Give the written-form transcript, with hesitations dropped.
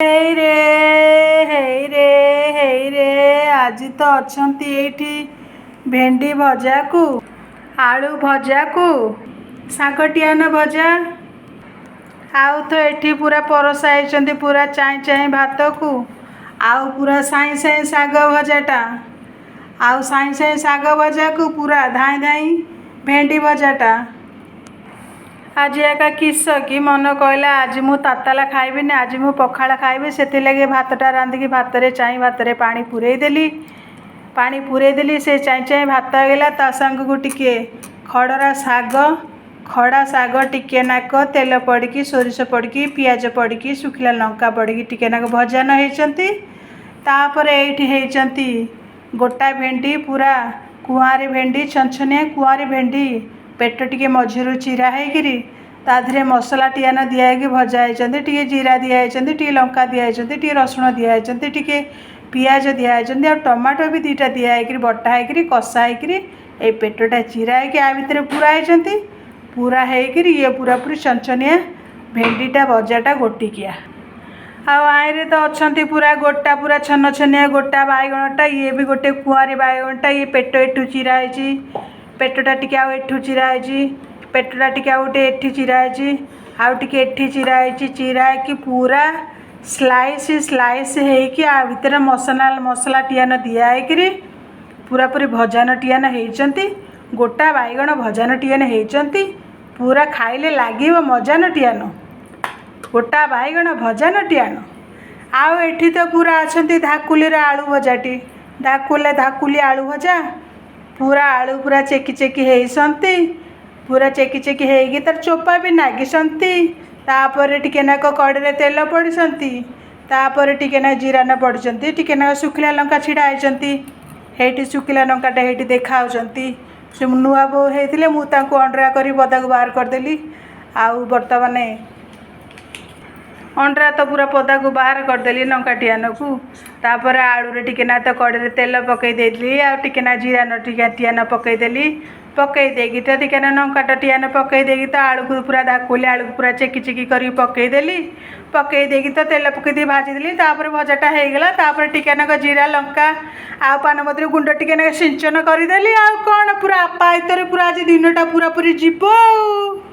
ହେଇରେ ହେଇରେ ହେଇରେ, ଆଜି ତ ଅଛନ୍ତି ଏଇଠି ଭେଣ୍ଡି ଭଜାକୁ, ଆଳୁ ଭଜାକୁ, ଶାଗଟିଆନ ଭଜା। ଆଉ ତ ଏଠି ପୁରା ପରସା ହେଇଛନ୍ତି ପୁରା ଚାଇଁ ଚାଇଁ ଭାତକୁ, ଆଉ ପୁରା ସାଇଁ ସାଇଁ ଶାଗ ଭଜାଟା, ଆଉ ସାଇଁ ସାଇଁ ଶାଗ ଭଜାକୁ ପୁରା ଧାଇଁ ଧାଇଁ ଭେଣ୍ଡି ଭଜାଟା। ଆଜି ଏକା କିସ କି ମନ କହିଲା, ଆଜି ମୁଁ ତାତାଲା ଖାଇବିନି, ଆଜି ମୁଁ ପଖାଳ ଖାଇବି। ସେଥିଲାଗି ଭାତଟା ରାନ୍ଧିକି ଭାତରେ ଚାଇଁ ଭାତରେ ପାଣି ପୂରେଇ ଦେଲି, ପାଣି ପୂରେଇ ଦେଲି। ସେ ଚାଇଁ ଚାଇଁ ଭାତ ହେଇଗଲା। ତା ସାଙ୍ଗକୁ ଟିକିଏ ଖଡ଼ରା ଶାଗ, ଖଡ଼ା ଶାଗ ଟିକିଏ ନାକ ତେଲ ପଡ଼ିକି, ସୋରିଷ ପଡ଼ିକି, ପିଆଜ ପଡ଼ିକି, ଶୁଖିଲା ଲଙ୍କା ପଡ଼ିକି ଟିକେ ନାକ ଭଜା ନ ହେଇଛନ୍ତି। ତାପରେ ଏଇଠି ହେଇଛନ୍ତି ଗୋଟା ଭେଣ୍ଡି, ପୁରା କୁଆଁରୀ ଭେଣ୍ଡି, ଛନଛନିଆ କୁଆଁରୀ ଭେଣ୍ଡି। ପେଟ ଟିକେ ମଝିରୁ ଚିରା ହେଇକିରି ତା ଦେହରେ ମସଲା ଟିଆନ ଦିଆ ହେଇକି ଭଜା ହେଇଛନ୍ତି। ଟିକେ ଜିରା ଦିଆ ହେଇଛନ୍ତି, ଟିକେ ଲଙ୍କା ଦିଆ ହେଇଛନ୍ତି, ଟିକେ ରସୁଣ ଦିଆ ହେଇଛନ୍ତି, ଟିକେ ପିଆଜ ଦିଆ ହେଇଛନ୍ତି, ଆଉ ଟମାଟୋ ବି ଦୁଇଟା ଦିଆ ହେଇକିରି ବଟା ହେଇକିରି କଷା ହେଇକିରି ଏଇ ପେଟଟା ଚିରା ହେଇକି ଆ ଭିତରେ ପୁରା ହେଇଛନ୍ତି। ପୁରା ହେଇକିରି ଇଏ ପୁରାପୁରି ଚନଚନିଆ ଭେଣ୍ଡିଟା ଭଜାଟା ଗୋଟିକିଆ। ଆଉ ଆଇରେ ତ ଅଛନ୍ତି ପୁରା ଗୋଟା, ପୁରା ଛନ ଛନିଆ ଗୋଟା ବାଇଗଣଟା। ଇଏ ବି ଗୋଟେ କୁଆଁରୀ ବାଇଗଣଟା। ଇଏ ପେଟ ଏଠୁ ଚିରା ହେଇଛି, ପେଟଟା ଟିକେ ଆଉ ଏଠୁ ଚିରା ହେଇଛି, ପେଟଟା ଟିକେ ଆଉ ଗୋଟେ ଏଠି ଚିରା ହେଇଛି, ଆଉ ଟିକେ ଏଠି ଚିରା ହେଇଛି। ଚିରା ହେଇକି ପୁରା ସ୍ଲାଇସ୍ ସ୍ଲାଇସ୍ ହେଇକି ଆ ଭିତରେ ମସଲା ମସଲା ଟିଆନ ଦିଆ ହେଇକିରି ପୁରାପୁରି ଭଜାନ ଟିଆନ ହେଇଛନ୍ତି। ଗୋଟା ବାଇଗଣ ଭଜାନ ଟିଆନ ହେଇଛନ୍ତି। ପୁରା ଖାଇଲେ ଲାଗିବ ମଜାନ ଟିଆନ, ଗୋଟା ବାଇଗଣ ଭଜାନ ଟିଆନ। ଆଉ ଏଠି ତ ପୁରା ଅଛନ୍ତି ଧାକୁଲିର ଆଳୁ ଭଜାଟି, ଧାକୁଲେ ଧାକୁଲି ଆଳୁ ଭଜା। ପୁରା ଆଳୁ ପୁରା ଚେକି ଚେକି ହେଇଛନ୍ତି, ପୁରା ଚେକି ଚେକି ହେଇକି ତାର ଚୋପା ବି ନାଗିଛନ୍ତି। ତାପରେ ଟିକେ ନାକ କଡ଼େଇରେ ତେଲ ପଡ଼ିଛନ୍ତି, ତାପରେ ଟିକେ ନା ଜିରା ନ ପଡ଼ିଛନ୍ତି, ଟିକେ ନାକ ଶୁଖିଲା ଲଙ୍କା ଛିଡ଼ା ହେଇଛନ୍ତି। ହେଇଠି ଶୁଖିଲା ଲଙ୍କାଟା ହେଇଠି ଦେଖାହେଉଛନ୍ତି। ସେ ନୂଆ ବୋହୂ ହେଇଥିଲେ, ମୁଁ ତାଙ୍କୁ ଅଣ୍ଡରା କରି ପଦାକୁ ବାହାର କରିଦେଲି। ଆଉ ବର୍ତ୍ତମାନ ଅଣ୍ଡରା ତ ପୁରା ପଦାକୁ ବାହାର କରିଦେଲି ଲଙ୍କାଟିଆନକୁ। ତାପରେ ଆଳୁରେ ଟିକେ ନା ତ କଡ଼େଇରେ ତେଲ ପକାଇ ଦେଇଥିଲି, ଆଉ ଟିକେ ନା ଜିରା ନ ଟିକେ ଟିଆନ ପକାଇଦେଲି। ପକାଇ ଦେଇକି ତ ଟିକେ ନା ଲଙ୍କାଟା ଟିଆନ ପକାଇ ଦେଇକି ତ ଆଳୁକୁ ପୁରା ଧାକୁଲି ଆଳୁକୁ ପୁରା ଚେକି ଚେକି କରିକି ପକାଇଦେଲି। ପକାଇ ଦେଇକି ତ ତେଲ ପକାଇ ଦେଇ ଭାଜିଦେଲି। ତାପରେ ଭଜାଟା ହେଇଗଲା। ତାପରେ ଟିକେ ନାକ ଜିରା ଲଙ୍କା ଆଉ ପାନମଧୁରୀ ଗୁଣ୍ଡ ଟିକେ ନାକ ସିଞ୍ଚନ କରିଦେଲି। ଆଉ କ'ଣ, ପୁରା ଆପାୟିତରେ ପୁରା ଆଜି ଦିନଟା ପୁରାପୁରି ଯିବ ଆଉ।